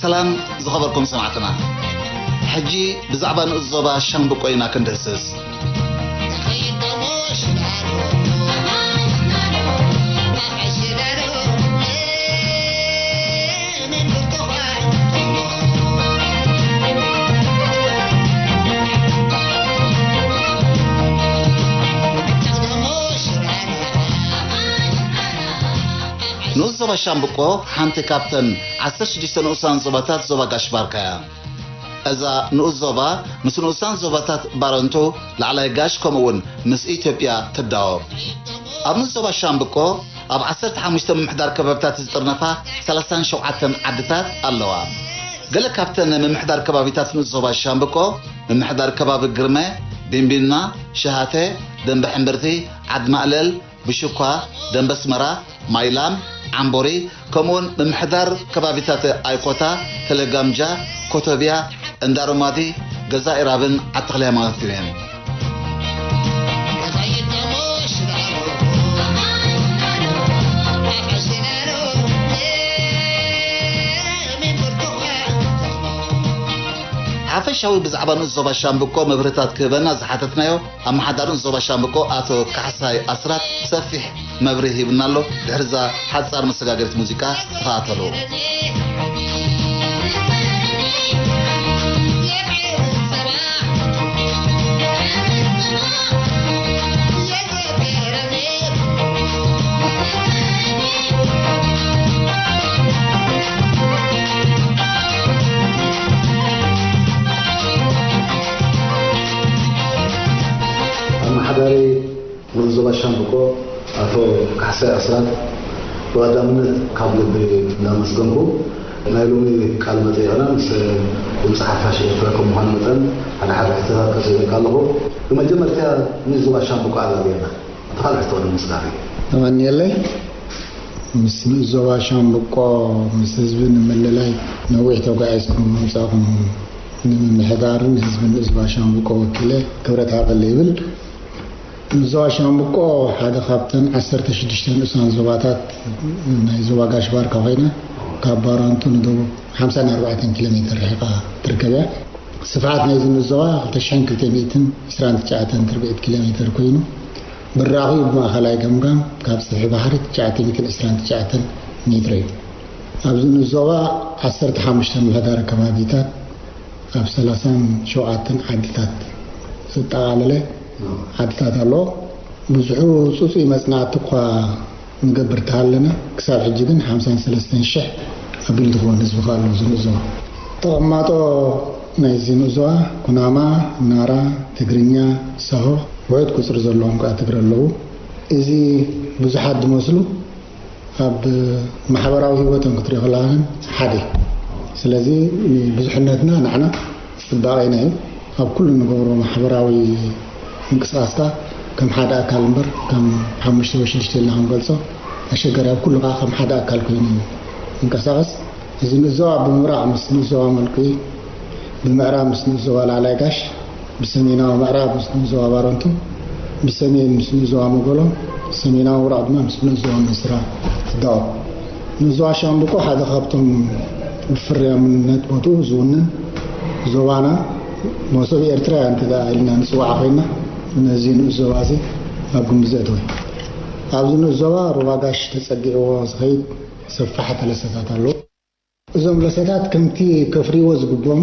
ሰላም ዝኸበርኩም ሰማዕትና፣ ሕጂ ብዛዕባ ንኡስ ዞባ ሻምብቆ ኢና ክንድህስስ። ንኡስ ዞባ ሻምብቆ ሓንቲ ካብተን ዓሰርተ ሽዱሽተ ንኡሳን ዞባታት ዞባ ጋሽ ባርካ እያ። እዛ ንኡስ ዞባ ምስ ንኡሳን ዞባታት ባረንቱ፣ ላዕላይ ጋሽ፣ ከምኡ እውን ምስ ኢትዮጵያ ትዳወብ። ኣብ ንኡስ ዞባ ሻምብቆ ኣብ ዓሰርተ ሓሙሽተ ምምሕዳር ከባቢታት ዝጥርነፋ ሰላሳን ሸውዓተን ዓድታት ኣለዋ። ገለ ካብተን ምምሕዳር ከባቢታት ንኡስ ዞባ ሻምብቆ፣ ምምሕዳር ከባቢ ግርመ፣ ቢንቢና፣ ሸሃተ፣ ደንበ ሕምብርቲ፣ ዓድ ማእለል፣ ብሽኳ፣ ደንበ ኣስመራ፣ ማይላም፣ ዓምቦሪ፣ ከምኡውን ምምሕዳር ከባቢታት ኣይኮታ፣ ተለጋምጃ፣ ኮቶቢያ፣ እንዳሮማዲ፣ ገዛ ኢራብን ዓዲ ተኽለ ሃይማኖትን እየን። ሓፈሻዊ ብዛዕባ ንኡስ ዞባ ሻምብቆ መብርህታት ክህበና ዝሓተትናዮ ኣመሓዳሪ ንኡስ ዞባ ሻምብቆ ኣቶ ካሕሳይ ኣስራት ሰፊሕ መብርሂ ሂቡና ኣሎ። ድሕሪ እዛ ሓጻር መሰጋገሪት ሙዚቃ ተኸታተሉ። ኣመሓዳሪ ንኡስ ዞባ ሻምብቆ ኣቶ ካሕሳይ ኣስራት፣ ብቐዳምነት ካብ ልቢ እንዳመስገንኩ፣ ናይ ሎሚ ቃለ መጠይቕና ምስ ድምፂ ሓፋሽ ኤርትራ ከም ምዃኑ መጠን፣ ሓደ ሓደ ሕቶታት ከስእለካ ኣለኹ። ብመጀመርታ ንኡስ ዞባ ሻምብቆ ኣዛዚምና፣ እቲ ካልእ ሕቶ ንምስጋር እዩ። ተቐንየለይ። ምስ ንኡስ ዞባ ሻምብቆ፣ ምስ ህዝቢ ንምልላይ ነዊሕ ተጓዒዝኩም ምምጻእኩም፣ ንምምሕዳርን ህዝብን ንኡስ ዞባ ሻምብቆ ወኪለ ክብረት ሃበለይ ይብል። ንኡስ ዞባ ሻምብቆ ሓደ ካብተን ዓሰርተ ሽዱሽተ ንኡሳን ዞባታት ናይ ዞባ ጋሽ ባርካ ኮይና፣ ካብ ባራንቱ ንደቡብ ሓምሳን ኣርባዕተን ኪሎ ሜትር ርሒቓ ትርከብ እያ። ስፍሓት ናይዚ ንኡስ ዞባ ክልተ ሽሕን ክልተ ሚእትን ዕስራን ትሽዓተን ትርብዒት ኪሎ ሜትር ኮይኑ፣ ብራኺኡ ብማእኸላይ ገምጋም ካብ ጽፍሒ ባሕሪ ትሽዓተ ሚእትን ዕስራን ትሽዓተን ሜትሮ እዩ። ኣብዚ ንኡስ ዞባ ዓሰርተ ሓሙሽተ ምምሕዳር ከባቢታት ኣብ ሰላሳን ሸውዓተን ዓድታት ዘጠቓለለ ዓድታት ኣለዎ። ብዙሑ ጽጹይ መጽናዕቲ እኳ ንገብር ተሃለና፣ ክሳብ ሕጂ ግን ሓምሳን ሰለስተን ሽሕ ኣቢሉ ዝኸውን ህዝቢ ከ ኣሎ ኣብዚ ንኡስ ዞባ። ተቐማጦ ናይዚ ንኡስ ዞባ ኩናማ፣ ናራ፣ ትግርኛ፣ ሳሆ፣ ውሑድ ቁጽሪ ዘለዎም ከኣ ትግረ ኣለዉ። እዚ ብዙሓት ዝመስሉ ኣብ ማሕበራዊ ህይወቶም ክትሪኦ ከለኻ ግን ሓደ እዩ። ስለዚ ንብዙሕነትና ንዓና ጽባቐና እዩ። ኣብ ኩሉ ንገብሮ ማሕበራዊ ምንቅስቓስካ ከም ሓደ ኣካል እምበር ከም ሓሙሽተ ወይ ሽዱሽተ ኢልና ክንገልጾ ኣሸጋሪ፣ ኣብ ኩሉ ከኣ ከም ሓደ ኣካል ኮይኑ እዩ ዝንቀሳቐስ። እዚ ንእዞ ኣብ ብምብራቕ ምስ ንእዞ ኣመልኩ፣ ብምዕራብ ምስ ንእዞ ላዕላይ ጋሽ፣ ብሰሜናዊ ምዕራብ ምስ ንእዞ ባረንቱ፣ ብሰሜን ምስ ንእዞ መጎሎ፣ ሰሜናዊ ምብራቕ ድማ ምስ ንእዞ ምስራ ትዳወብ። ንእዞ ሻምብቆ ሓደ ካብቶም ብፍርያምነት ቦትኡ ዝውንን ዞባና መሶብ ኤርትራ እንተ ደኣ ኢልና ንጽውዓ ኮይና፣ ነዚ ንኡስ ዞባ እዚ ኣብ ግምት ዘእተወ። ኣብዚ ንኡስ ዞባ ሩባ ጋሽ ተጸጊዕዎ ዝኸይድ ሰፋሕቲ ለሰታት ኣለዉ። እዞም ለሰታት ከምቲ ከፍርይዎ ዝግብኦም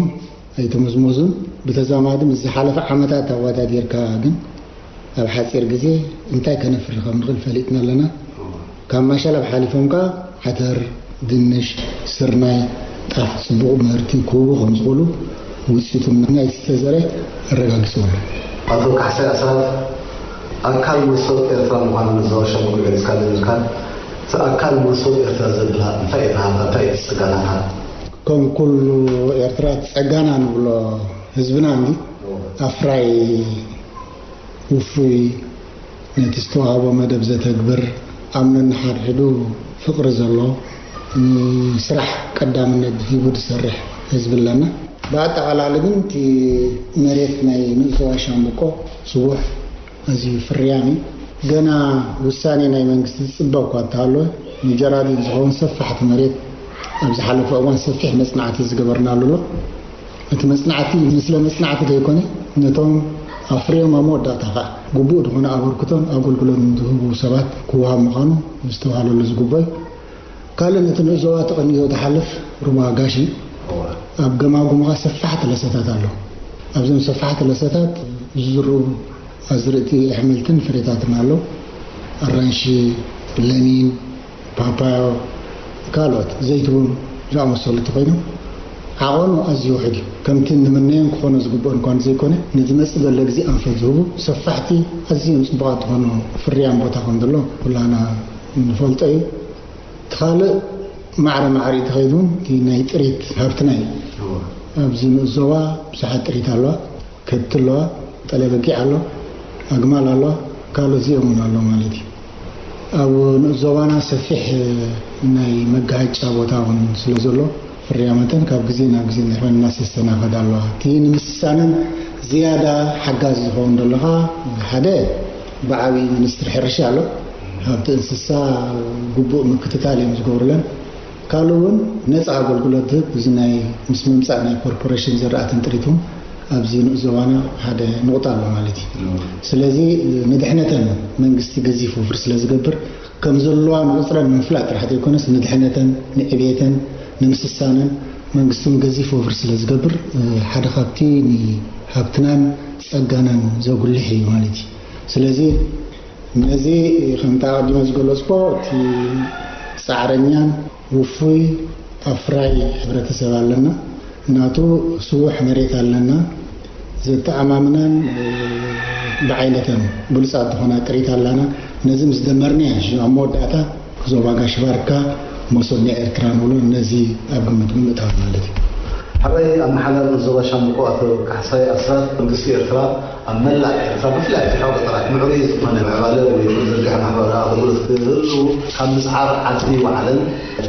ኣይተመዝመዙን። ብተዛማዲ ምስ ዝሓለፈ ዓመታት ኣወዳዲርካ ግን ኣብ ሓጺር ግዜ እንታይ ከነፍሪ ከም ንኽእል ፈሊጥና ኣለና። ካብ ማሸላ ሓሊፎም ከኣ ዓተር፣ ድንሽ፣ ስርናይ፣ ጣፍ ጽቡቕ ምህርቲ ክህቡ ከም ዝኽእሉ ውጽኢቱ ናይ ዝተዘርአ ኣረጋጊጹ ኣሎ። ኣቶ ካሕሳይ ኣስራት፣ ኣካል መሶብ ኤርትራ ምዃኑ ንዞባ ሻምብቆ ገሊጽካለይ ነይርካ። እቲ ኣካል መሶብ ኤርትራ ዘብላ እንታይ እያ ትሃባ? እንታይ እዩ እቲ ጸጋናታ? ከም ኩሉ ኤርትራ ጸጋና ንብሎ ህዝብና እንዲ ኣፍራይ፣ ውፉይ፣ ነቲ ዝተዋህቦ መደብ ዘተግብር፣ ኣብ ነንሓድሕዱ ፍቕሪ ዘሎ፣ ንስራሕ ቀዳምነት ሂቡ ዝሰርሕ ህዝቢ ኣለና። ብኣጠቓላሊ ግን እቲ መሬት ናይ ንኡስ ዞባ ሻምብቆ ስቡሕ፣ ኣዝዩ ፍርያም እዩ። ገና ውሳኔ ናይ መንግስቲ ዝጽበ እኳ እንተሃለወ፣ ንጀራዲን ዝኸውን ሰፋሕቲ መሬት ኣብ ዝሓለፈ እዋን ሰፊሕ መጽናዕቲ ዝገበርናሉ ኣሎ። እቲ መጽናዕቲ ንስለ መጽናዕቲ ዘይኮነ፣ ነቶም ኣፍርዮም ኣብ መወዳእታ ኸዓ ግቡእ ዝኾነ ኣበርክቶን ኣገልግሎትን ዝህቡ ሰባት ክወሃብ ምዃኑ ዝተባህለሉ ዝግበዩ። ካልእ ነቲ ንእዞባ ተቐኒቶ ዝሓልፍ ሩባ ጋሽ ኣብ ገማጉምኻ ሰፋሕቲ ለሰታት ኣሎ። ኣብዞም ሰፋሕቲ ለሰታት ዝዝርኡ ኣዝርእቲ ኣሕምልትን ፍሬታትን ኣሎ። ኣራንሺ፣ ለሚን፣ ፓፓዮ፣ ካልኦት ዘይትቡን ዝኣመሰሉ እንተኾይኖም ዓቐኑ ኣዝዩ ውሑድ እዩ። ከምቲ ንምነዮን ክኾኑ ዝግብኦን እኳ ዘይኮነ፣ ንዝመጽእ ዘሎ ግዜ ኣንፈት ዝህቡ ሰፋሕቲ ኣዝዮም ጽቡቓት ዝኾኑ ፍርያም ቦታ ከም ዘሎ ኩላና ንፈልጦ እዩ። እቲ ካልእ ማዕረ ማዕሪኡ ተኸይዱ እውን እቲ ናይ ጥሪት ሃብትና እዩ። ኣብዚ ንኡስ ዞባ ብዙሓት ጥሪት ኣለዋ። ከብቲ ኣለዋ፣ ጠለበጊዕ ኣሎ፣ ኣግማል ኣለዋ፣ ካልኦት እዚኦም እውን ኣሎ ማለት እዩ። ኣብ ንኡስ ዞባና ሰፊሕ ናይ መጋሃጫ ቦታ እውን ስለ ዘሎ ፍርያመተን ካብ ግዜ ናብ ግዜ እንድሕር እናሰሰና ከዳ ኣለዋ። እቲ ንምስሳነን ዝያዳ ሓጋዚ ዝኸውን ዘሎ ኸዓ ሓደ ብዓብዪ ሚኒስትሪ ሕርሻ ኣሎ። ኣብቲ እንስሳ ግቡእ ምክትታል እዮም ዝገብሩለን። ካልእ እውን ነፃ ኣገልግሎት ዝህብ እዚ ናይ ምስ ምምፃእ ናይ ኮርፖሬሽን ዝራእትን ጥሪትን ኣብዚ ንኡስ ዞባና ሓደ ንቑጣ ኣሎ ማለት እዩ። ስለዚ ንድሕነተን መንግስቲ ገዚፍ ወፍሪ ስለ ዝገብር ከም ዘለዋ ንቑፅረን ንምፍላጥ ጥራሕ ዘይኮነስ ንድሕነተን ንዕብየተን ንምስሳነን መንግስቲ እውን ገዚፍ ወፍሪ ስለ ዝገብር ሓደ ካብቲ ንሃብትናን ፀጋናን ዘጉልሕ እዩ ማለት እዩ። ስለዚ ነዚ ከምቲ ኣቐዲመ ዝገለፅኮ እቲ ፃዕረኛን ውፉይ ኣፍራይ ሕብረተሰብ ኣለና። ናቱ ስቡሕ መሬት ኣለና። ዘተኣማምናን ብዓይነተን ብሉፃት ዝኾና ጥሪት ኣላና። ነዚ ምስ ደመርና እዩ ኣብ መወዳእታ ዞባ ጋሽ ባርካ መሶብ ናይ ኤርትራ ንብሎ ነዚ ኣብ ግምት ብምእታው ማለት እዩ። ሓራይ ኣመሓዳሪ ዞባ ሻምብቆ ኣቶ ካሕሳይ ኣስራት መንግስቲ ኤርትራ ኣብ መላእ ኤርትራ ብፍላይ ኣብ ትሕቲ ገጠራት ምዕሩይ ዝኾነ ምዕባለ ወይ ዝርግሐ ማሕበራዊ ኣገልግሎት ክህሉ ካብ ምጽዓር ዓዲ ወዓለን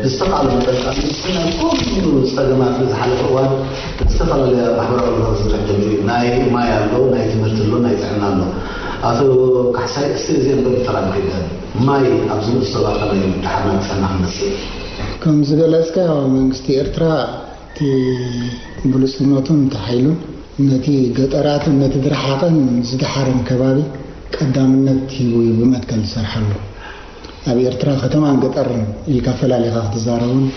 ብዝተኻእለ መጠን ካብ ምስቲ ናይ ኩሉ ጸገማት ዝሓለፈ እዋን ዝተፈላለያ ማሕበራዊ ኣገልግሎት ዝርግሕ ዘሎ እዩ። ናይ ማይ ኣሎ፣ ናይ ትምህርቲ ኣሎ፣ ናይ ጥዕና ኣሎ። ኣቶ ካሕሳይ እስቲ እዚአን በብተራ ንኺደን። ማይ ኣብዚ ንኡስ ዞባ ከመይ እዩ ድሓር ናብ ጥዕና ክመጽእ? ከም ዝገለጽካዮ መንግስቲ ኤርትራ እቲ ብሉጽነቱን እቲ ሓይሉን ነቲ ገጠራትን ነቲ ዝረሓቐን ዝደሓረን ከባቢ ቀዳምነት ሂቡ እዩ ብመትከል ዝሰርሓሉ። ኣብ ኤርትራ ከተማን ገጠርን ኢልካ ፈላሊኻ ክትዛረብ እውን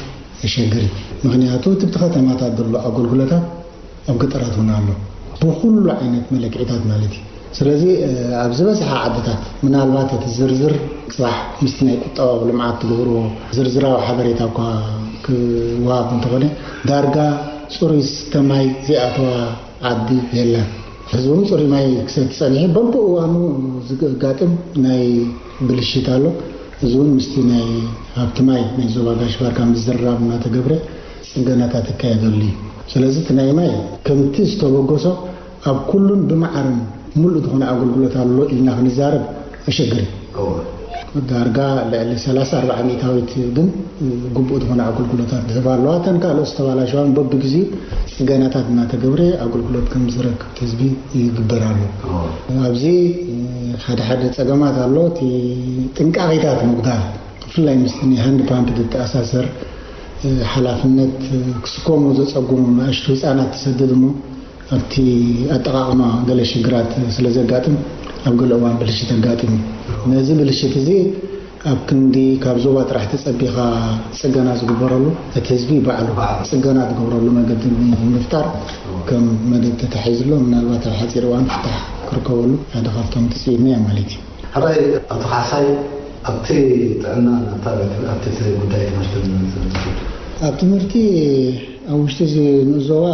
የሸግር እዩ። ምኽንያቱ እቲ ኣብቲ ከተማታት ዘሎ ኣገልግሎታት ኣብ ገጠራት እውን ኣሎ። ብኹሉ ዓይነት መለክዒታት ማለት እዩ። ስለዚ ኣብ ዝበዝሓ ዓድታት ምናልባት እቲ ዝርዝር ጽባሕ ምስቲ ናይ ቁጠባዊ ልምዓት ትገብርዎ ዝርዝራዊ ሓበሬታ እኳ ክወሃብ እንተኾነ ዳርጋ ጽሩይ ዝስተ ማይ ዘይኣተዋ ዓዲ የለን። ህዝቢ እውን ጽሩይ ማይ ክሰቲ ጸኒሑ በብእዋኑ ዝጋጥም ናይ ብልሽት ኣሎ። እዚ እውን ምስቲ ናይ ሃብቲ ማይ ናይ ዞባ ጋሽ ባርካ ምዝርራብ እናተገብረ ጽገናታት ይካየደሉ እዩ። ስለዚ እቲ ናይ ማይ ከምቲ ዝተበገሶ ኣብ ኩሉን ብመዓርን ሙሉእ ዝኾነ ኣገልግሎት ኣሎ ኢልና ክንዛረብ ኣሸግር እዩ። ዳርጋ ልዕሊ ሰላሳ ኣርባዓ ሚእታዊት ግን ግቡእ ዝኾነ ኣገልግሎታት ዝህባ ኣለዋ። እተን ካልኦት ዝተባላሸዋን በብግዜኡ ጽገናታት እናተገብረ ኣገልግሎት ከም ዝረክብ ህዝቢ ይግበር ኣሎ። ኣብዚ ሓደ ሓደ ጸገማት ኣሎ። እቲ ጥንቃቄታት ምጉዳል ብፍላይ ምስቲ ናይ ሃንድ ፓምፕ ዝተኣሳሰር ሓላፍነት ክስከሙ ዘጸግሙ ንኣሽቱ ህጻናት ትሰድድ እሞ ኣብቲ ኣጠቓቕማ ገለ ሽግራት ስለ ዘጋጥም ኣብ ገለ እዋን ብልሽት ኣጋጥም እዩ። ነዚ ብልሽት እዚ ኣብ ክንዲ ካብ ዞባ ጥራሕ ተጸቢኻ ጽገና ዝግበረሉ እቲ ህዝቢ ባዕሉ ጽገና ዝገብረሉ መገዲ ንምፍጣር ከም መደብ ተታሒዙ ኣሎ። ምናልባት ኣብ ሓጺር እዋን ፍታሕ ክርከበሉ ሓደ ካብቶም ትጽቢትና ማለት እዩ። ሕራይ ኣቶ ካሕሳይ ኣብቲ ጥዕና ኣብቲ ጉዳይ ትምህርቲ ኣብ ትምህርቲ ኣብ ውሽጢ እዚ ንኡስ ዞባ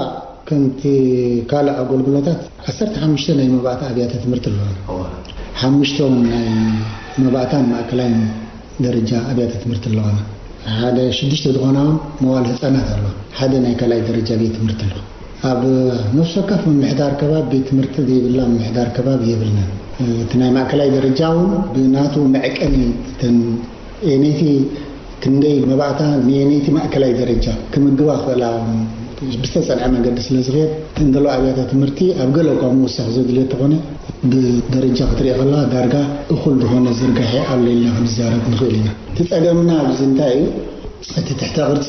ከምቲ ካልእ ኣገልግሎታት ዓሰርተ ሓሙሽተ ናይ መባእታ ኣብያተ ትምህርቲ ኣለዋና። ሓሙሽተ እውን ናይ መባእታን ማእከላይን ደረጃ ኣብያተ ትምህርቲ ኣለዋና። ሓደ ሽዱሽተ ዝኾና እውን መዋል ህፃናት ኣለዋ። ሓደ ናይ ካልኣይ ደረጃ ቤት ትምህርቲ ኣለዋ። ኣብ ነፍሲ ወከፍ ምምሕዳር ከባቢ ቤት ትምህርቲ ዘይብላ ምምሕዳር ከባቢ የብልናን። እቲ ናይ ማእከላይ ደረጃ እውን ብናቱ መዕቀኒ እተን የነይቲ ክንደይ መባእታ ንየነይቲ ማእከላይ ደረጃ ክምግባ ክኽእላ ብዝተጸንዐ መገዲ ስለ ዝኽየድ እተን ዘለዋ ኣብያተ ትምህርቲ ኣብ ገለ እኳ ምውሳኽ ዘድልዮ እንተኾነ ብደረጃ ክትሪኦ ከለኻ ዳርጋ እኹል ዝኾነ ዝርጋሐ ኣሎ ኢልና ክንዛረብ ንኽእል ኢና። እቲ ጸገምና ኣብዚ እንታይ እዩ? እቲ ትሕተ ቅርጺ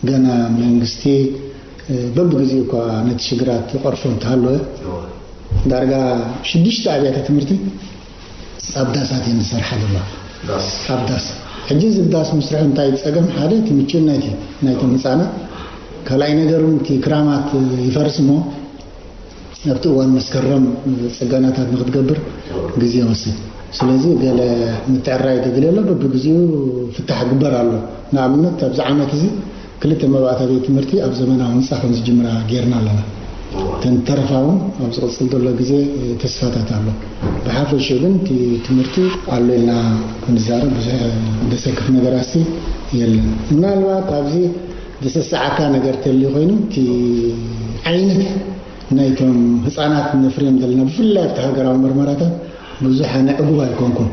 ገና መንግስቲ በብግዜኡ እኳ ነቲ ሽግራት ይቐርፎ እንተሃለወ፣ ዳርጋ ሽዱሽተ ኣብያተ ትምህርቲ ኣብ ዳሳት እየን ዝሰርሓ ዘለዋ። ኣብ ዳስ። ሕጂ እዚ ዳስ ምስርሑ እንታይ ጸገም? ሓደ እቲ ምቹእነት እዩ ናይቶም ህጻናት። ካልኣይ ነገር እውን እቲ ክራማት ይፈርስ እሞ ኣብቲ እዋን መስከረም ጽገናታት ንክትገብር ግዜ ይወስድ። ስለዚ ገለ ምትዕራይ ተደልየሎ በብግዜኡ ፍታሕ ግበር ኣሎ። ንኣብነት ኣብዚ ዓመት እዚ ክልተ መባእታ ቤት ትምህርቲ ኣብ ዘመናዊ ህንፃ ከም ዝጅምራ ጌርና ኣለና። እተን ተረፋ እውን ኣብ ዝቕፅል ዘሎ ግዜ ተስፋታት ኣሎ። ብሓፈሽኡ ግን እቲ ትምህርቲ ኣሎ ኢልና ክንዛረብ ብዙሕ ደሰክፍ ነገራት ሲ የለን። ምናልባት ኣብዚ ዘሰስዓካ ነገር ተልዩ ኮይኑ እቲ ዓይነት ናይቶም ህፃናት ነፍርዮም ዘለና ብፍላይ ኣብቲ ሃገራዊ መርመራታት ብዙሕ ኣነ ዕጉብ ኣይኮንኩን።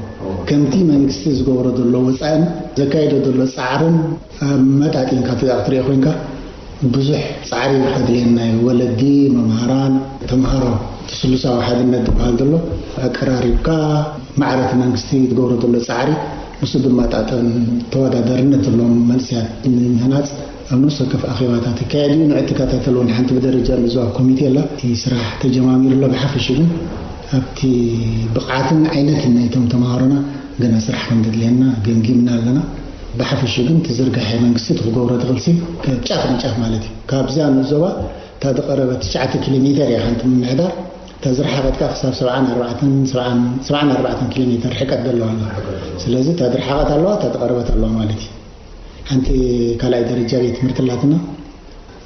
ከምቲ መንግስቲ ዝገብሮ ዘሎ ወፃእን ዘካይዶ ዘሎ ፃዕርን ኣመጣጢንካ ትሪኦ ኮይንካ ብዙሕ ፃዕሪ ከድልየና እዩ። ወለዲ፣ መምሃራን፣ ተምሃሮ እቲ ስሉሳዊ ሓድነት ዝበሃል ዘሎ ኣቀራሪብካ ማዕረቲ መንግስቲ ዝገብሮ ዘሎ ፃዕሪ ምስ ዝመጣጠን ተወዳዳርነት ዘለዎም መንእሰያት ንምህናፅ ኣብ ነፍሲ ወከፍ ኣኼባታት ይካየድ እዩ። ንዕትከታተል እውን ሓንቲ ብደረጃ ንዞባ ኮሚቴ ኣላ። እቲ ስራሕ ተጀማሚሩ ኣሎ። ብሓፈሽ ግን ኣብቲ ብቕዓትን ዓይነትን ናይቶም ተምሃሮና ገና ስራሕ ከም ዘድልየና ገምጊምና ኣለና። ብሓፈሽ ግን እቲ ዝርጋሐ መንግስቲ እቲ ክገብሮ ትኽእልሲ ካብ ጫፍ ንጫፍ ማለት እዩ። ካብዚኣ ንዞባ እታ ዝቐረበት ትሽዓተ ኪሎ ሜተር እያ ሓንቲ ምምሕዳር፣ እታ ዝረሓቐት ከዓ ክሳብ ሰብዓን ኣርባዕተን፣ ሰብዓን ኣርባዕተን ኪሎ ሜተር ርሕቀት ዘለዋ ኣላ። ስለዚ እታ ዝረሓቐት ኣለዋ፣ እታ ዝቐረበት ኣለዋ ማለት እዩ። ሓንቲ ካልኣይ ደረጃ ቤት ትምህርቲ ኣላትና።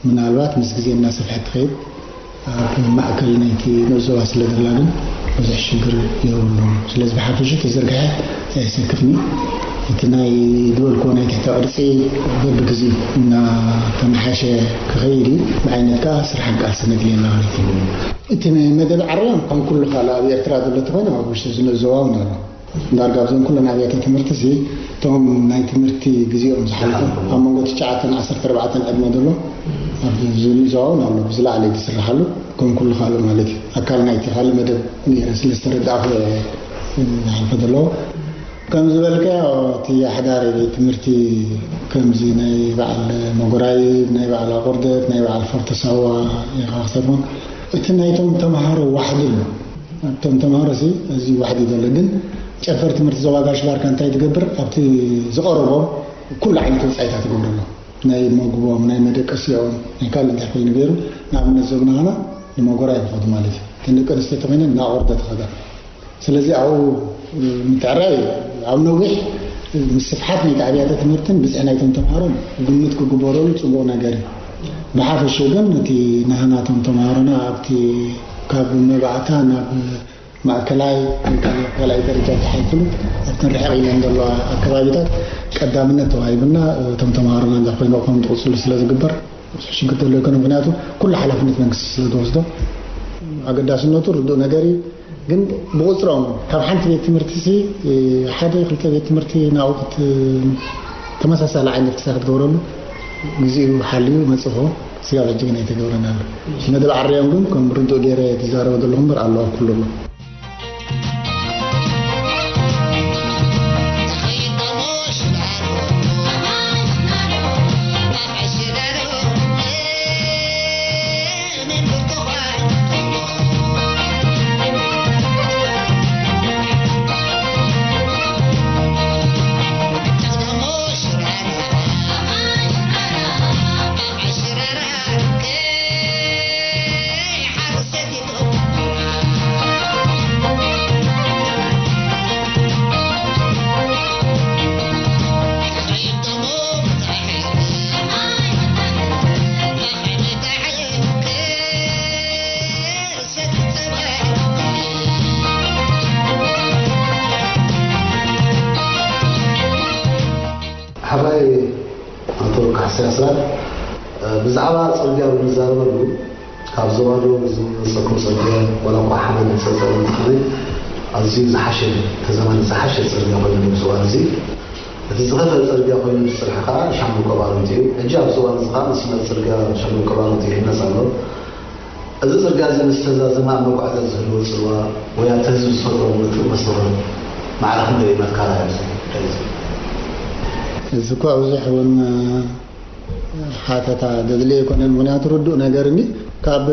ምናልባት ምስ ግዜ እናሰፍሐት ትኸይድ። ኣብ ማእከል ናይቲ ንኡስ ዞባ ስለ ዘላ ግን ብዙሕ ሽግር የብሉን። ስለዚ ብሓፈሽኡ እቲ ዝርግሐ ኣየሰክፍን እዩ። እቲ ናይ ዝበልክዎ ናይ ትሕተ ቅርጺ በብግዜኡ እናተመሓሸ ክኸይድ እዩ። ብዓይነት ከኣ ስራሕን ቃልስን የድልየና ማለት እዩ። እቲ መደብ ዓርያ ከም ኩሉ ካልእ ኣብ ኤርትራ ዘሎ እንተኾይኑ ኣብ ውሽጢ እዚ ንኡስ ዞባ እውን ኣሎ። ዳርጋ ኣብዞም ኩለን ኣብያተ ትምህርቲ እዚ እቶም ናይ ትምህርቲ ግዜኦም ዝሓለፉ ኣብ መንጎ ትሽዓተን ዓሰርተ ኣርባዕተን ዕድመ ዘሎ ኣብዚ ንኡስ ዞባ እውን ኣሎ ብዝለዓለ እዩ ዝስርሓሉ ከም ኩሉ ካልእ ማለት እዩ። ኣካል ናይቲ ካልእ መደብ ገይረ ስለ ዝተረዳእኩ እየ ዝሓልፎ ዘለኹ። ከም ዝበልካዮ እቲ ኣሕዳሪ ቤት ትምህርቲ ከምዚ ናይ በዓል መጎራይብ፣ ናይ በዓል ኣቑርደት፣ ናይ በዓል ፎርቶ ሳዋ ኢኻ ክትሰምዖ። እቲ ናይቶም ተምሃሮ ዋሕዲ ኣሎ። ኣብቶም ተምሃሮ ሲ እዚ ዋሕዲ ዘሎ ግን ጨንፈር ትምህርቲ ዞባ ጋሽ ባርካ እንታይ ትገብር ኣብቲ ዝቐረቦም ኩሉ ዓይነት ወፃኢታት ትገብረሎም ናይ መግቦም ናይ መደቀሲኦም ናይ ካልእ እንታይ ኮይኑ ገይሩ ንኣብነት ዞብና ኸና ንመጎራ ይኸዱ ማለት እዩ እተን ደቂ ኣንስትዮ ተኮይነን እናቆርደ ትኸዳ ስለዚ ኣብኡ ምትዕራይ ኣብ ነዊሕ ምስፍሓት ናይቲ ኣብያተ ትምህርትን ብዝሒ ናይቶም ተምሃሮን ግምት ክግበረሉ ፅቡቕ ነገር እዩ ብሓፈሽኡ ግን እቲ ናህናቶም ተምሃሮና ኣብቲ ካብ መባእታ ናብ ማእከላይ ወይ ካልኣይ ደረጃ ተሓልፍሉ ኣብተን ርሕቕ ኢለን ዘለዋ ኣከባቢታት ቀዳምነት ተዋሂቡና እቶም ተምሃሮና እንዳ ኮይኖ ከም ዝቕፅሉ ስለ ዝግበር ብዙሕ ሽግር ዘሎ ይኮነ ምክንያቱ ኩሉ ሓላፍነት መንግስቲ ስለ ዝወስዶ ኣገዳስነቱ ርዱእ ነገር እዩ ግን ብቁፅሮም ካብ ሓንቲ ቤት ትምህርቲ ሲ ሓደ ክልተ ቤት ትምህርቲ ናብኡ ተመሳሳሊ ዓይነት ክሳ ክትገብረሉ ግዜኡ ሓልዩ መፅእ ክኸውን ስጋብ ሕጂ ግን ኣይተገብረን ኣሎ መደብ ዓርዮም ግን ከም ርዱእ ገይረ ትዛረበ ዘለኹ እምበር ኣለዋ ኩሉ ኣሎ ሓባይ ኣቶ ካሕሳይ ኣስራት ብዛዕባ ፅርግያ ብምዛረበሉ ካብ ዞባዶ ዝመፀኩም ፅርግያ ዋላ እኳ ሓመድ ዝፀፀለ እንተኾነ ኣዝዩ ዝሓሸ ተዘማኒ ዝሓሸ ፅርግያ ኮይኑ ኣብዚ እዋን እዚ እቲ ዝኸፍአ ፅርግያ ኮይኑ ዝፅርሐ ከዓ ሻምብቆ ባረንት እዩ። ሕጂ ኣብዚ እዋን እዚ ከዓ መስመር ፅርግያ ሻምብቆ ባረንት ይህነፅ ኣሎ። እዚ ጽርግያ እዚ ምስ ተዛዘመ ኣብ መጓዕዝያ ዝህልዎ ጽልዋ ወይ ኣብቲ ህዝቢ ዝፈጥሮ ምጥን መስተውዕል ማዕረ ክንደይ እዩ መትካል ኣየምጽእ? እዚ እኳ ብዙሕ እውን ሓተታ ዘድልዮ ኣይኮነን። ምኽንያቱ ርዱእ ነገር እኒ ካብ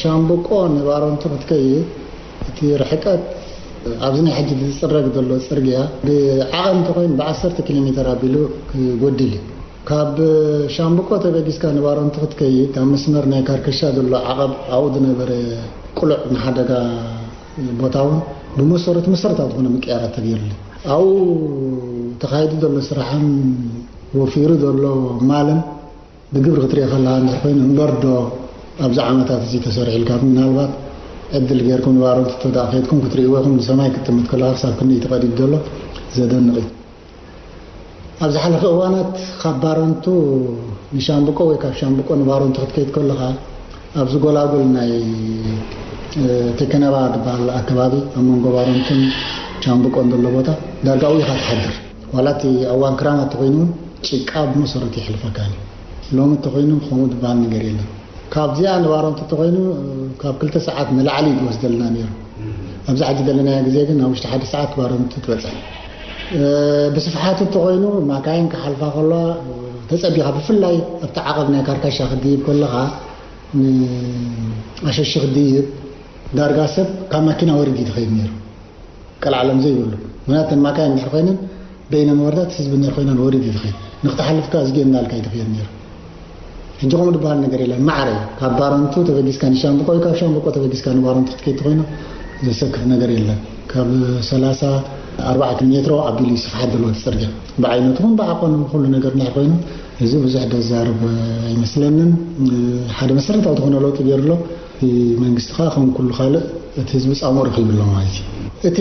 ሻምብቆ ንባረንቱ ክትከይድ እቲ ርሕቀት ኣብዚ ናይ ሕጂ ዝፅረግ ዘሎ ፅርግያ ብዓቐን እንተኮይኑ ብ10 ኪሎ ሜትር ኣቢሉ ክጎድል እዩ። ካብ ሻምብቆ ተበጊስካ ንባረንቱ ክትከይድ ኣብ መስመር ናይ ካርከሻ ዘሎ ዓቐብ ኣብኡ ዝነበረ ቅሉዕ ንሓደጋ ቦታ እውን ብመሰረቱ መሰረታዊ ዝኾነ ምቅያራት ተገይሩሉ ኣብኡ ተኻይዱ ዘሎ ስራሕን ወፊሩ ዘሎ ማልን ብግብሪ ክትሪኦ ከለካ እንድሕር ኮይኑ እምበር ዶ ኣብዚ ዓመታት እዚ ተሰሪሑ ኢልካ ምናልባት ዕድል ጌርኩም ንባረንቱ ተወዳ ከይድኩም ክትርእይዎ ኢኹም። ንሰማይ ክትጥምት ከለካ ክሳብ ክንደይ ተቐዲዱ ዘሎ ዘደንቕ እዩ። ኣብ ዝሓለፈ እዋናት ካብ ባረንቱ ንሻምብቆ ወይ ካብ ሻምብቆ ንባረንቱ ክትከይድ ከለኻ ኣብዚ ጎላጉል ናይ ቴከነባ ዝበሃል ኣከባቢ ኣብ መንጎ ባረንቱን ሻምብቆን ዘሎ ቦታ ዳርጋ ኢኻ ትሓድር። ዋላ እቲ እዋን ክራማት ተኮይኑ እውን ጭቃ ብመሰረቱ ይሕልፈካ እዩ። ሎሚ እንተኮይኑ ከምኡ ዝበሃል ነገር የለን። ካብዚኣ ንባረንቱ እንተኮይኑ ካብ ክልተ ሰዓት ንላዕሊ እዩ ዝወስደልና ነይሩ። ኣብዚ ሕጂ ዘለናዮ ግዜ ግን ኣብ ውሽጢ ሓደ ሰዓት ባረንቱ ትበፅሕ። ብስፍሓቱ እንተኮይኑ ማካይን ክሓልፋ ከለዋ ተፀቢኻ ብፍላይ ኣብቲ ዓቐብ ናይ ካርካሻ ክድይብ ከለኻ ኣሸሺ ክድይብ ዳርጋ ሰብ ካብ ማኪና ወሪድ እዩ ዝኸይድ ነይሩ። ቀልዓለም ዘይብሉ ምክንያት ተን ማካይን እንድሕር ኮይነን በይነን ወርዳት ህዝቢ እንድሕር ኮይነን ወሪድ እዩ ዝኸይድ ንክትሓልፍካ እዝጊ እናልካ እዩ ዝኸይድ ነይሩ። ሕጂ ከምኡ ዝበሃል ነገር የለን። ማዕረ እዩ። ካብ ባረንቱ ተበጊስካ ንሻምብቆ ወይ ካብ ሻምብቆ ተበጊስካ ንባረንቱ ክትከይድ ተኮይኑ ዘሰክፍ ነገር የለን። ካብ ሰላሳ ኣርባዕተ ሜትሮ ኣቢሉ እዩ ስፍሓት ዘለዎ እቲ ፅርግያ ብዓይነቱ ኹን ብዓቐኑ ኩሉ ነገር እንድሕር ኮይኑ እዚ ብዙሕ ደዛርብ ኣይመስለንን። ሓደ መሰረታዊ ዝኾነ ለውጢ ገይሩ ኣሎ። እቲ መንግስቲ ከዓ ከም ኩሉ ካልእ እቲ ህዝቢ ፃምኡ ረኪቡ ኣሎ ማለት እዩ። እቲ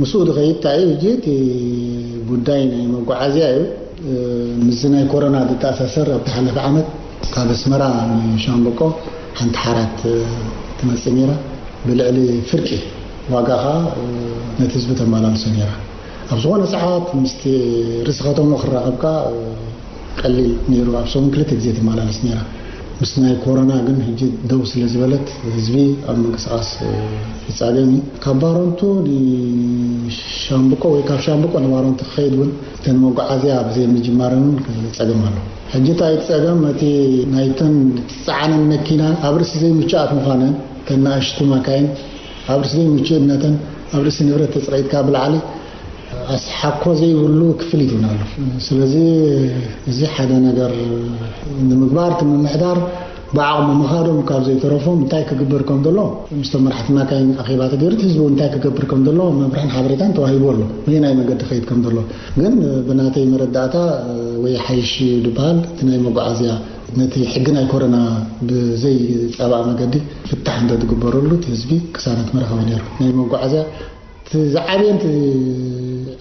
ምስኡ ዝኸይድ እንታይ እዩ ሕጂ እቲ ጉዳይ ናይ መጓዓዝያ እዩ። ምስዚ ናይ ኮሮና ዝተኣሳሰር ኣብ ዝሓለፈ ዓመት ካብ ኣስመራ ንሻምበቆ ሓንቲ ሓራት ትመፅእ ነይራ ብልዕሊ ፍርቂ ዋጋ ከዓ ነቲ ህዝቢ ተመላልሶ ነይራ። ኣብ ዝኾነ ሰዓት ምስቲ ርእሲ ከተምኡ ክራኸብ ከዓ ቀሊል ነይሩ። ኣብ ሰሙን ክልተ ግዜ ትመላለስ ነይራ። ምስ ናይ ኮሮና ግን ሕጂ ደው ስለ ዝበለት ህዝቢ ኣብ ምንቅስቃስ ይፃገም እዩ። ካብ ባረንቱ ንሻምብቆ ወይ ካብ ሻምብቆ ንባረንቱ ክኸይድ እውን እተን መጓዓዝያ ብዘይ ምጅማረን እውን ፀገም ኣሎ። ሕጂ እንታይ እቲ ፀገም እቲ ናይተን ዝፀዓነን መኪና ኣብ ርእሲ ዘይምቹኣት ምዃነን እተን ናእሽቱ ማካይን ኣብ ርእሲ ዘይምቹእነተን ኣብ ርእሲ ንብረት ተፀቂጥካ ብላዕሊ ኣስሓኮ ዘይብሉ ክፍሊት እውን ኣሎ። ስለዚ እዚ ሓደ ነገር ንምግባር እቲ ምምሕዳር ብዓቕሙ ምኻዶም ካብ ዘይተረፎም እንታይ ክግበር ከም ዘሎ ምስቶም መራሕቲ ማካይን ኣኼባ ተገይሩ እቲ ህዝቢ እውን እንታይ ክገብር ከም ዘሎ መምርሕን ሓበሬታን ተዋሂቡ ኣሎ። በየናይ መገዲ ከይድ ከም ዘሎ ግን ብናተይ መረዳእታ ወይ ሓይሽ ዝበሃል እቲ ናይ መጓዓዝያ ነቲ ሕጊ ናይ ኮረና ብዘይፃባእ መገዲ ፍታሕ እንተዝግበረሉ እቲ ህዝቢ ቅሳነት መረኸበ ነይሩ። ናይ መጓዓዝያ እቲ ዝዓበየን እቲ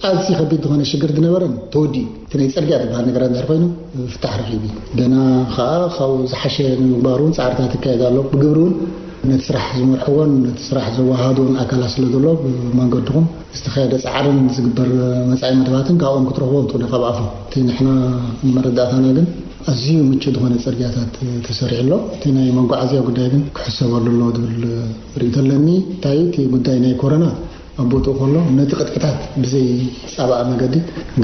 ኣዝዩ ከቢድ ዝኾነ ሽግር ዝነበረን ተወዲኡ እቲ ናይ ፅርግያ ዝበሃል ነገራት እንድሕር ኮይኑ ፍታሕ ረኺቡ እዩ። ገና ከዓ ካብኡ ዝሓሸ ንምግባር እውን ፃዕርታት ይካየድ ኣሎ። ብግብሪ እውን ነቲ ስራሕ ዝመርሕዎን ነቲ ስራሕ ዘወሃሃድዎን ኣካላት ስለ ዘሎ ብመንገድኹም ዝተኻየደ ፃዕርን ዝግበር መፃኢ መደባትን ካብኦም ክትረኽቦም ትኽእሉ ካብ ኣፎም። እቲ ንሕና መረዳእታና ግን ኣዝዩ ምቹእ ዝኾነ ፅርግያታት ተሰሪሑ ኣሎ። እቲ ናይ መጓዓዝያ ጉዳይ ግን ክሕሰበሉ ኣለዎ ዝብል ርእይቶ ኣለኒ። እንታይ እቲ ጉዳይ ናይ ኮረና ኣብ ቦትኡ ከሎ ነቲ ቅጥዕታት ብዘይ ፃባእ መገዲ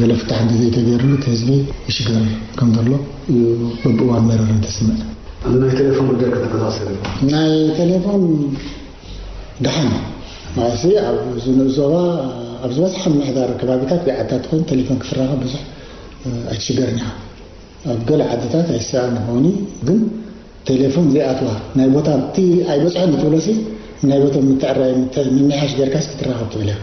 ገለ ፍታሕ እንተዘይተገይርሉ እቲ ህዝቢ ይሽገር ከም ዘሎ እዩ በብእዋን መረረ ተስምዕ። ናይ ቴሌፎን ጉዳይ ከተመሳሰል ናይ ቴሌፎን ደሓን ማለትሲ ኣብ ዝንእ ዞባ ኣብ ዝበዝሐ ምምሕዳር ከባቢታት ብዓድታት ኮይኑ ቴሌፎን ክትራኸብ ብዙሕ ኣይትሽገርን ኢኻ። ኣብ ገለ ዓድታት ኣይሰኣን ይኸውን እዩ ግን ቴሌፎን ዘይኣትዋ ናይ ቦታ እቲ ኣይበፅሖን ትብሎሲ ናይ ቦታ ምትዕራይ ምምሕያሽ ጌርካስ ክትራኸብ ትብል እያ።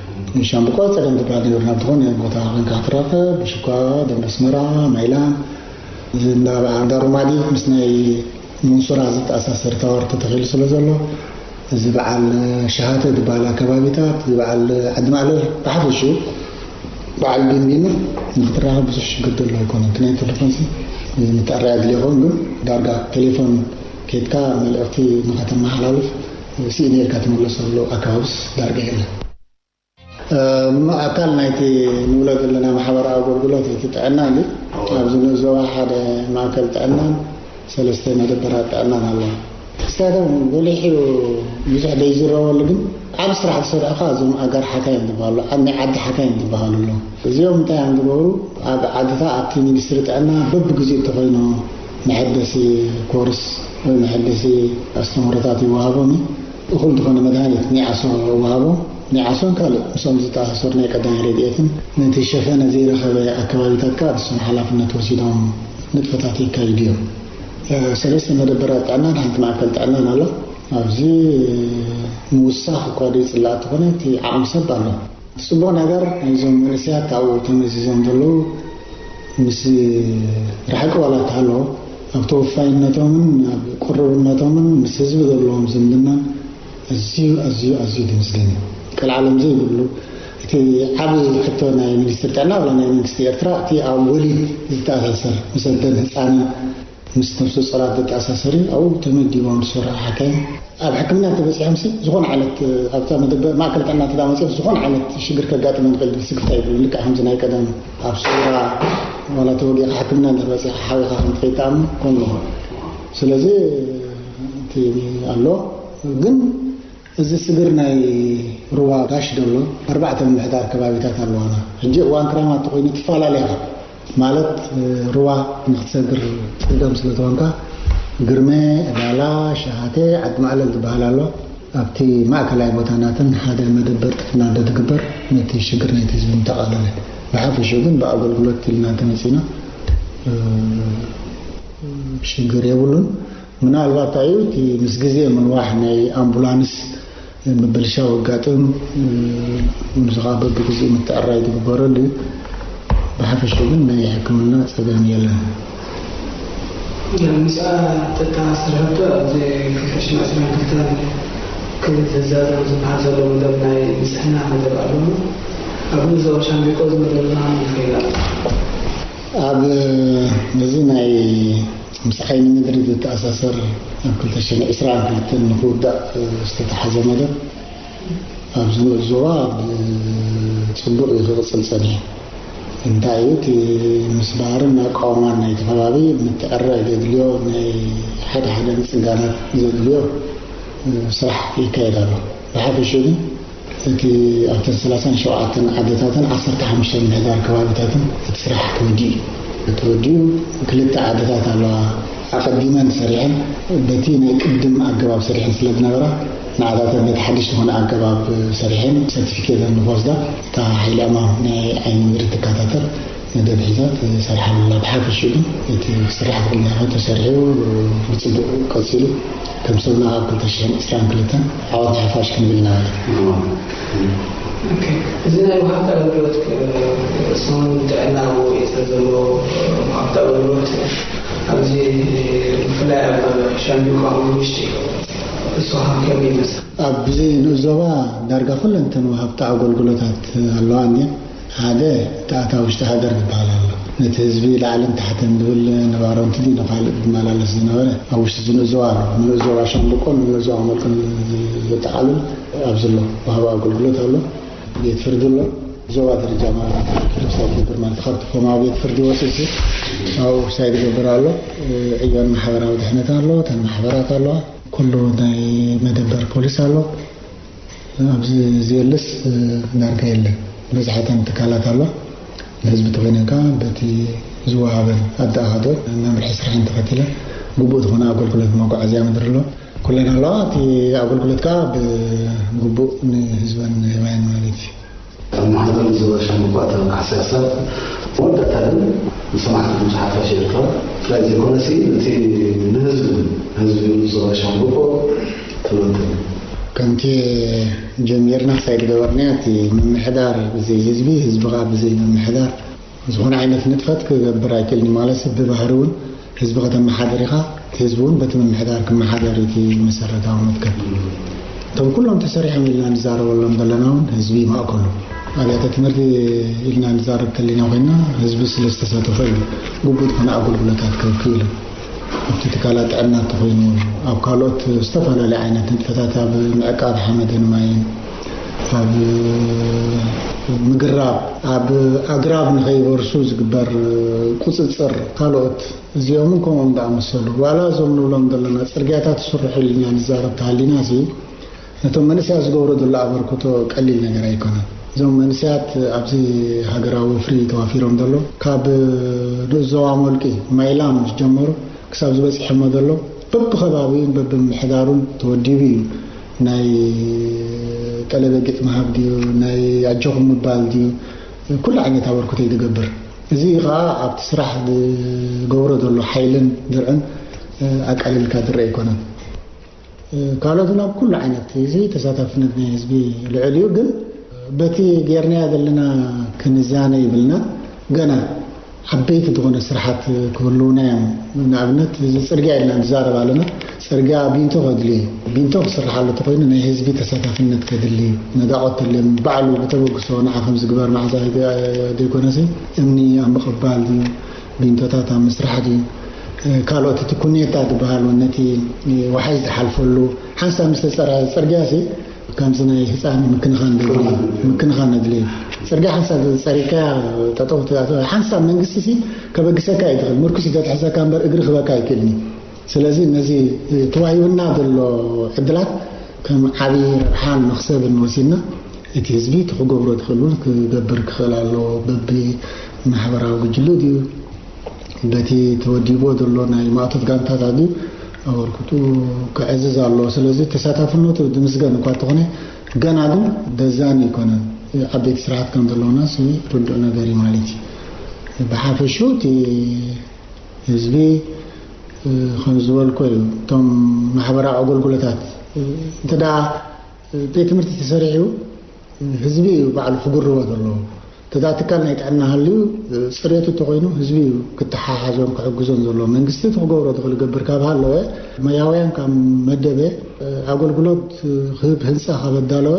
ሻምብቆ ፀገም ዝበሃል ነይሩ ናብ ዝኾነ ቦታ ኮይንካ ክትራኸብ ብሽኳ ደንበ ኣስመራ ማይላን እንዳ ሩማዲ ምስ ናይ መንሱራ ዝተኣሳሰር ታወር ተተኺሉ ስለ ዘሎ እዚ በዓል ሸሃተ ዝበሃል ኣከባቢታት እዚ በዓል ዓዲ ማእለ ብሓፈሽኡ በዓል ቢንቢን ንክትራኸብ ብዙሕ ሽግር ዘሎ ኣይኮነን። እቲ ናይ ቴሌፎንሲ ምትዕራይ ኣድልዮ ይኸውን ግን ዳርጋ ቴሌፎን ኬድካ መልእኽቲ ንኸተመሓላልፍ ስኢነ ኢልካ ትምለሰሉ ኣከባብስ ዳርጋ የለን። ኣካል ናይቲ ንብሎ ዘለና ማሕበራዊ ኣገልግሎት እቲ ጥዕና እዩ። ኣብዚ ንእዞባ ሓደ ማእከል ጥዕናን ሰለስተ መደበራት ጥዕናን ኣለዋ። ስታቶም ጎሊሑ ብዙሕ ዘይዝረበሉ ግን ዓብ ስራሕ ዝሰርሑ ከኣ እዞም ኣጋር ሓካይም ዝበሃሉ፣ ኣብ ናይ ዓዲ ሓካይም ዝበሃሉ ኣለዉ። እዚኦም እንታይ እዮም ዝገብሩ? ኣብ ዓድታ ኣብቲ ሚኒስትሪ ጥዕና በብግዜኡ እንተኾይኑ መሐደሲ ኮርስ ወይ መሐደሲ ኣስተምህሮታት ይወሃቦም እዩ። እኹል ዝኾነ መድሃኒት ኒዓሶ ይወሃቦም። ኒዓሶን ካልእ ምስኦም ዝተኣሳሰሩ ናይ ቀዳማይ ረድኤትን ነቲ ሸፈነ ዘይረኸበ ኣከባቢታት ከኣ ንሶም ሓላፍነት ወሲዶም ንጥፈታት የካይዱ እዮም። ሰለስተ መደበራት ጥዕናን ሓንቲ ማእከል ጥዕናን ኣሎ። ኣብዚ ምውሳኽ እኳ ዘይጽላእ እንተኾነ እቲ ዓቕሚ ሰብ ኣሎ። እቲ ጽቡቕ ነገር ናይዞም መንእሰያት ኣብኡ ተመዚዞም ዘለዉ ምስ ርሕቂ ዋላ እንተሃለዎ ኣብ ተወፋይነቶምን ኣብ ቅሩብነቶምን ምስ ህዝቢ ዘለዎም ዝምድና ኣዝዩ ኣዝዩ ኣዝዩ ድምስገን እዩ። ቀልዓለም ዘይብሉ እቲ ዓብ ሕቶ ናይ ሚኒስትር ጥዕና ዋላ ናይ መንግስቲ ኤርትራ እቲ ኣብ ወሊድ ዝተኣሳሰር ምስ ኣደን ህፃንን ምስ ነፍሰ ጾራት ዘተኣሳሰር እዩ። ኣብኡ ተመዲቦም ዝሰርሑ ሓካይም ኣብ ሕክምና እንተበፂሖም ሲ ዝኾነ ዓይነት ኣብታ መደበር ማእከል ጥዕና እንተ መፂኦም ዝኾነ ዓይነት ሽግር ከጋጥመን ይኽእል ዝብል ስግፍታ ይብሉ። ልክዕ ከምዚ ናይ ቀደም ኣብ ሱራ ዋላ ተወጊኻ ሕክምና እንድሕር በፂኻ ሓዊኻ ከም ትኸይድ ትኣምን ከምኡ። ስለዚ እቲ ኣሎ ግን እዚ ስግር ናይ ሩባ ጋሽ ደሎ ኣርባዕተ ምምሕዳር ከባቢታት ኣለዋና። ሕጂ እዋን ክራማት ተኾይኑ ትፈላለያ ኢኻ። ማለት ሩባ ንክትሰግር ትቅደም ስለ ዝኾንካ ግርመ፣ ዕዳላ፣ ሸሃቴ፣ ዓዲ ማዕለል ዝበሃል ኣሎ። ኣብቲ ማእከላይ ቦታናትን ሓደ መደበር ጥዕና እንተትግበር ነቲ ሽግር ናይቲ ህዝቢ ምተቃለለ። ብሓፈሽኡ ግን ብኣገልግሎት ኢልና እንተመጺና ሽግር የብሉን። ምናልባት እዩ እቲ ምስ ግዜ ምንዋሕ ናይ ኣምቡላንስ ምብልሻው ኣጋጥም ምስኻ በብግዜኡ ምትዕራይ ትግበረሉ እዩ። ብሓፈሽኡ ግን ናይ ሕክምና ጸገም የለን። ምስኣ ተተኣሳሰር ሕቶ ኣብዚ ክልተ ሽሕን ዕስራን ክልተን ክልተ ዘዛዘም ዝበሃል ዘሎ መደብ ናይ ንጽህና መደብ ኣሎ። ኣብ ዞባ ሻምቢቆ እዚ መደብና ይኸይድ ኣሎ። ኣብ እዚ ናይ ምስ ዓይኒ ምድሪ ዝተኣሳሰር ኣብ ክልተ ሽሕን ዕስራን ክልተን ንክውዳእ ዝተተሓዘ መደብ ኣብዚ ንኡስ ዞባ ብፅቡቕ እዩ ክቕፅል ፀኒሑ። እንታይ እዩ እቲ ምስባርን ኣቃውማን ናይቲ ከባቢ ምትዕራይ ዘድልዮ ናይ ሓደ ሓደ ምፅጋናት ዘድልዮ ስራሕ ይካየድ ኣሎ። ብሓፈሽኡ ግን እቲ ኣብተን ሰላሳን ሸውዓተን ዓድታትን ዓሰርተ ሓሙሽተ ምምሕዳር ከባቢታትን እቲ ስራሕ ተወዲኡ እዩ። ተወዲኡ ክልተ ዓድታት ኣለዋ ኣቐዲመን ሰሪሐን በቲ ናይ ቅድም ኣገባብ ሰሪሐን ስለ ዝነበራ ንዓታተን በቲ ሓድሽ ዝኾነ ኣገባብ ሰሪሐን ሰርቲፊኬተን ንክወስዳ እታ ሓይሊ ዕማም ናይ ዓይኒ ምድሪ ትከታተል መደብ ሒዛ ትሰርሓሉ ኣላ። ብሓፈሽኡ ግን እቲ ክስራሕ ዝኽእል ነገር ተሰሪሑ ብፅቡቕ ቀፂሉ ከም ሰብና ካብ ክልተ ሽሕን ዕስራን ክልተን ዓወት ንሓፋሽ ክንብል ኢና ማለት እዩ። ኦኬ፣ እዚ ናይ ወሃብቲ ኣገልግሎት ሰሙን ጥዕና ወፂኡ ዘሎ ወሃብቲ ኣገልግሎት ኣብዚ ብፍላይ ኣብ ሻምቢቆ ኣብ ውሽጢ እሱ ከመይ ይመስል? ኣብዚ ንኡስ ዞባ ዳርጋ ኩለንተን ወሃብቲ ኣገልግሎታት ኣለዋ እንድየን። ሓደ እቲ ኣታዊ ውሽጢ ሃገር ዝበሃል ኣሎ። ነቲ ህዝቢ ላዕልን ታሕትን ዝብል ነባሮ እንትዲ ንካልእ ዝመላለስ ዝነበረ ኣብ ውሽጢ ዝንኡስ ዞባ ኣሎ። ንኡስ ዞባ ሻምብቆን ንኡስ ዞባ መልቅን ዘጠቓልል ኣብዚ ኣሎ ወሃቢ ኣገልግሎት ኣሎ። ቤት ፍርዲ ኣሎ። ዞባ ደረጃ ማለት ክሳብ ዝግበር ማለት ካብቲ ኮማዊ ቤት ፍርዲ ወፂኡ ኣብኡ ክሳይ ዝገብር ኣሎ። ዕዮን ማሕበራዊ ድሕነት ኣሎ። እተን ማሕበራት ኣለዋ። ኩሉ ናይ መደበር ፖሊስ ኣሎ። ኣብዚ ዝየልስ ዳርጋ የለን። በዝሐተን ትካላት ኣሎ። ንህዝቢ ተኾይነን ከዓ በቲ ዝወሃበን ኣዳኣኻቶ መምርሒ ስራሕን ተኸቲለን ግቡእ ዝኾነ ኣገልግሎት መጓዓዝያ ምድሪ ኣሎ። ኩለን ኣለዋ። እቲ ኣገልግሎት ከዓ ብግቡእ ንህዝበን የባየን ማለት እዩ። ኣብ ማሕበር ዞባ ሻምብቆ ኣተና ሓሳብ መወዳእታ ግን ንሰማዕቲ ድምፂ ሓፋሽ ኤርትራ ጥራይ ዘይኮነሲ ነቲ ንህዝቢ ህዝቢ ዞባ ሻምብቆ ትምህርትን ከምቲ ጀሚርና ክሳይ ዝገበርና እቲ ምምሕዳር ብዘይ ህዝቢ ህዝቢ ከዓ ብዘይ ምምሕዳር ዝኾነ ዓይነት ንጥፈት ክገብር ኣይክእልን ማለት ብባህሪ እውን ህዝቢ ከተመሓደር ኢኻ፣ እቲ ህዝቢ እውን በቲ ምምሕዳር ክመሓደር እቲ መሰረታዊ መትከል። እቶም ኩሎም ተሰሪሖም ኢልና ንዛረበሎም ዘለና እውን ህዝቢ ማእከሉ ኣብያተ ትምህርቲ ኢልና ንዛረብ ተሊና ኮይና ህዝቢ ስለ ዝተሳተፈ እዩ ግቡእ ዝኾነ ኣገልግሎታት ክህብ ክኢሉ። ኣብቲ ትካላት ጥዕና እንተኾይኑ እውን ኣብ ካልኦት ዝተፈላለዩ ዓይነት ንጥፈታት ኣብ ምዕቃብ ሓመድን ማይን ኣብ ምግራብ፣ ኣብ ኣግራብ ንኸይበርሱ ዝግበር ቁፅፅር፣ ካልኦት እዚኦምን ከምኦም ዝኣመሰሉ፣ ዋላ እዞም ንብሎም ዘለና ፅርግያታት ይስርሑ ኢልና ንዛረብ ተሃሊና ሲ፣ ነቶም መንእሰያት ዝገብሮ ዘሎ ኣበርክቶ ቀሊል ነገር ኣይኮነን። እዞም መንእሰያት ኣብዚ ሃገራዊ ወፍሪ ተዋፊሮም ዘሎ፣ ካብ ንኡስ ዞባ ሞልቂ ማይላም ዝጀመሩ ክሳብ ዝበፅሐሞ ዘሎ፣ በብኸባቢኡን በብምሕዳሩን ተወዲቡ እዩ። ናይ ጠለበጊጥ ምሃብ ድዩ፣ ናይ ኣጆኹም ምባል ድዩ፣ ኩሉ ዓይነት ኣበርክቶ እዩ ዝገብር። እዚ ከዓ ኣብቲ ስራሕ ዝገብሮ ዘሎ ሓይልን ድርዕን ኣቃሊልካ ዝረአ ኣይኮነን። ካልኦት ናብ ኩሉ ዓይነት እዚ ተሳታፍነት ናይ ህዝቢ ልዑል እዩ። ግን በቲ ጌርናዮ ዘለና ክንዛነ ይብልና። ገና ዓበይቲ ዝኾነ ስራሓት ክህልውና እዮም። ንኣብነት፣ እዚ ፅርግያ ኢልና ንዛረብ ኣለና። ፅርግያ ቢንቶ ከድልዩ እዩ። ቢንቶ ክስርሓሉ እንተኮይኑ ናይ ህዝቢ ተሳታፍነት ከድሊ እዩ። ነዳቆት ተድልዮም ባዕሉ ብተበግሶ ንዓ ከም ዝግበር መዓዛ ዘይኮነሲ፣ እምኒ ኣብ ምቕባል ድዩ፣ ቢንቶታት ኣብ ምስራሕ ድዩ፣ ካልኦት እቲ ኩኔታ ዝበሃል እውን ነቲ ወሓይዝ ዝሓልፈሉ ሓንሳብ ምስ ተፀርሐ ፅርግያ ሲ ከምዚ ናይ ህፃን ምክንኻን ዘድልዮ ምክንኻን ነድልዮ እዩ። ፅርግያ ሓንሳብ ፀሪግካያ ጠጠው ትብላ ሓንሳብ መንግስቲ ሲ ከበግሰካ እዩ ትኽእል። ምርኩስ እዩ ተትሕዘካ እምበር እግሪ ክበካ ኣይክእልን እዩ። ስለዚ ነዚ ተዋሂቡና ዘሎ ዕድላት ከም ዓብዪ ረብሓን መኽሰብን ወሲድና እቲ ህዝቢ እቲ ክገብሮ ዝኽእል እውን ክገብር ክኽእል ኣለዎ። በቢ ማሕበራዊ ጉጅለ ድዩ በቲ ተወዲብዎ ዘሎ ናይ ማእቶት ጋንታታት ድዩ ኣበርክቱ ክዕዝዝ ኣለዎ። ስለዚ ተሳታፍነቱ ዝምስገን እኳ እንተኾነ ገና ግን ደዛኒ ኣይኮነን። ዓበይቲ ስራሓት ከም ዘለውና ሲ ርዱእ ነገር እዩ ማለት እዩ። ብሓፈሽኡ እቲ ህዝቢ ከም ዝበልኮ እዩ። እቶም ማሕበራዊ ኣገልግሎታት እንተ ደኣ ቤት ትምህርቲ ተሰሪሑ ህዝቢ እዩ ባዕሉ ክጉርቦ ዘለዎ። ተዳ ትካል ናይ ጥዕና ሃልዩ ፅሬቱ እንተኮይኑ ህዝቢ እዩ ክተሓሓዞን ክሕግዞን ዘለዎ። መንግስቲ እቲ ክገብሮ ዝኽእል ገብር ካብ ሃለወ መያውያን ካብ መደበ ኣገልግሎት ክህብ ህንፃ ካብ ኣዳለወ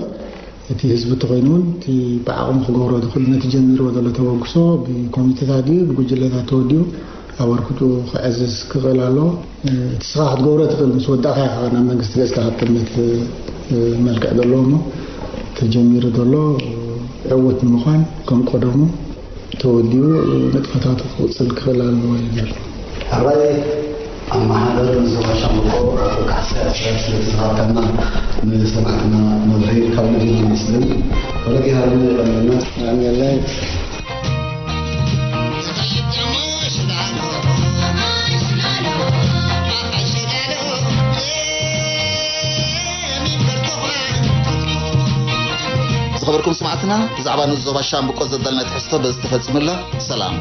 እቲ ህዝቢ እንተኮይኑ እውን እቲ ብዓቕሙ ክገብሮ ዝኽእል ነቲ ጀሚርዎ ዘሎ ተበግሶ ብኮሚቴታት ድዩ ብጉጅለታት ተወዲኡ ኣበርክቱ ክዕዝዝ ክኽእል ኣለዎ። እቲ ስኻ ክትገብሮ ትኽእል ምስ ወዳእካ ኢኻ ናብ መንግስቲ ገፅካ ክትጥምት መልክዕ ዘለዎ እሞ ተጀሚሩ ዘሎ ዕውት ንምዃን ከም ቀደሙ ተወዲኡ ንጥፈታቱ ክቕፅል ክኽእል ኣለዎ ይብል። ሕራይ ኣመሓደር ዞባ ሻምብቆ ኣቶ ካሕሳይ ኣስራት ስለቲ ዝሃብካና ንሰማዕትና መብርሂ ካብ ልቢ ነመስግን። ወለጊሃርና የቐንየልና። ኣሜን። ዝኸበርኩም ስማዕትና፣ ብዛዕባ ንዞባ ሻምብቆ ዘዳልና ትሕዝቶ በዚ ተፈጺሙላ። ሰላም።